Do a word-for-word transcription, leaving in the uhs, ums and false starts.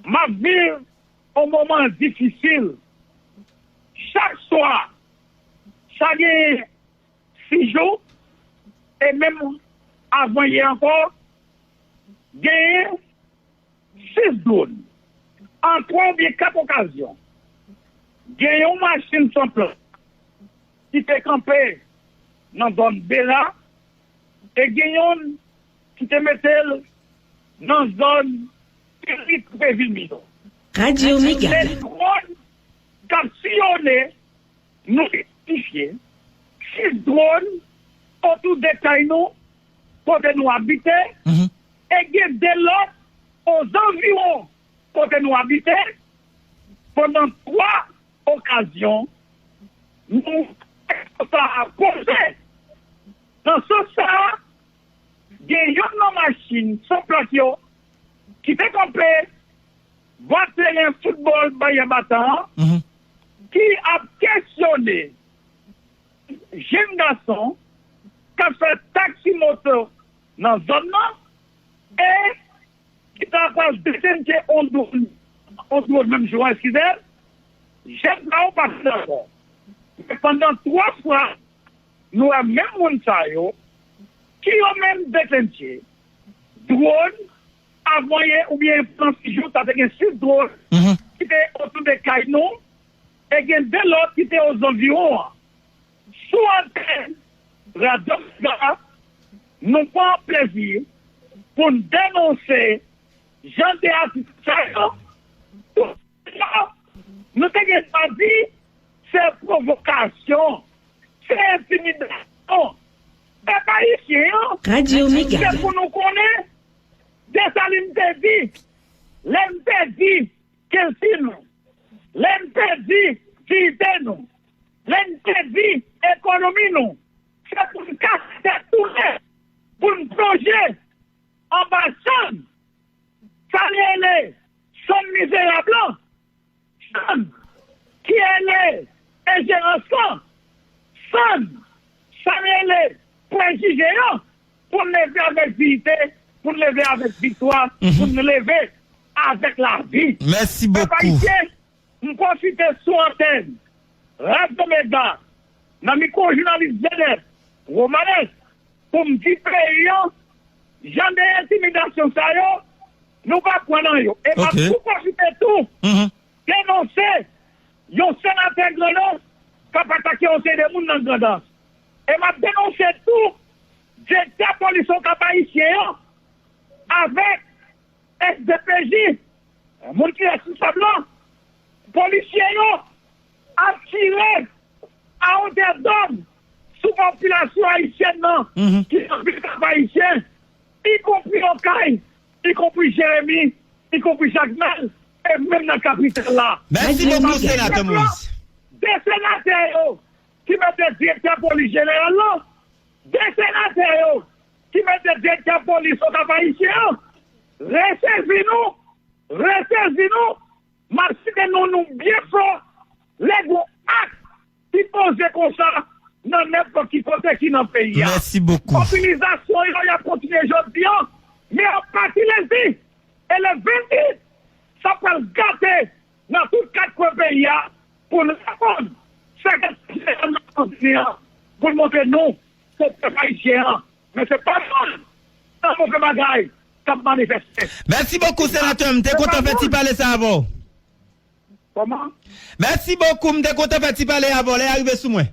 M ap viv yon moman difisil. Chak swa, sa genyen sis jou, e menm avan yè ankò, genyen sis dwòn. An twa oubyen kat okazyon, gen yon machin san plak ki te kanpe nan zòn Bela, e gen yonn ki te mete l nan zòn ki li kanpe vil Mido. Radyo Mega. Gen dwòn k ap siyone, nou idantifye sis dwòn otou de kay nou, kote nou abite, e gen de lòt ozanviwon kote nou abite, pandan twa okazyon, nou sa a poze. Nan sans sa a, gen yonn nan machin san plak yo ki te kanpe bò teren foutbòl Bayè Batan an, ki ap kesyone jenn gason k ap fè taksi moto nan zòn nan, e ki ta pral detenke on dwòn, on dwòn menm jou an, eskize m, jenn sa yo pa t dakò. Men pandan twa fwa, nou wè menm moun sa yo, ki yo menm detenke dwòn, avan yè oubyen pandan sis jou, sa te gen sis dwòn ki te otou de kay nou, e gen de lòt ki te ozanviwon an. Sou antèn Radyo Mega, nou pran plezi pou n denonse jan de atitid sa yo. Nou te gen dwa di se pwovokasyon, se entimidasyon. Pèp ayisyen an, Radyo Mega. Se pou nou konnen, Desalin te di, lè n pèdi kilti nou, lè n pèdi diyite nou, lè n pèdi ekonomi nou, se pou n kase tèt nou nèt, pou n plonje anba chann, sa rele chann mizerab lan, chann ki rele enjerans lan, chann sa rele prejije yo, pou n leve avèk diyite, pou n leve avèk viktwa, pou n leve avèk lavi. Mèsi bokou. Pèp ayisyen, m pwofite sou antèn Radyo Mega, nan mikwo jounalis Genève Romanes, pou m di peyi an, jan de entimidasyon sa yo, nou pa kwè nan yo. E m ap tou pwofite tou denonse yon senatè Grandans k ap atake yon seri de moun nan Grandans. E m ap denonse tou direktè polis Okap Ayisyen an avèk S D P J, moun ki responsab lan, polisye yo ap tire a otè dòm sou popilasyon ayisyèn nan ki nan vil Kap Ayisyen, ikonpri Okay, ikonpri Jeremi, ikonpri Jakmèl, e menm nan kapital la. Mèsi bokou, senatè Moïse. De senatè yo ki mete direktè polis jeneral lan, de senatè yo ki mete direktè polis Okap Ayisyen an, resezi nou, resezi nou, m ap site non nou byen fò, lè gon ak ki poze konsa nan nenpòt ki kote ki nan peyi a. Mèsi bokou. Mobilizasyon yo, y ap kontinye jodi an, men an pati lendi e le venndis, sa pral gate nan tout kat kwen peyi a pou n reponn sèkèt jeneral Nasyonzini an, pou l montre nou se pèp ayisyen an, men se pa moun nan move bagay k ap manifeste. Mèsi bokou, senatè. M te kontan fè ti pale sa avè w. Kòman? Mèsi bokou. M te kontan fè ti pale avè w. Lè a rive sou mwen.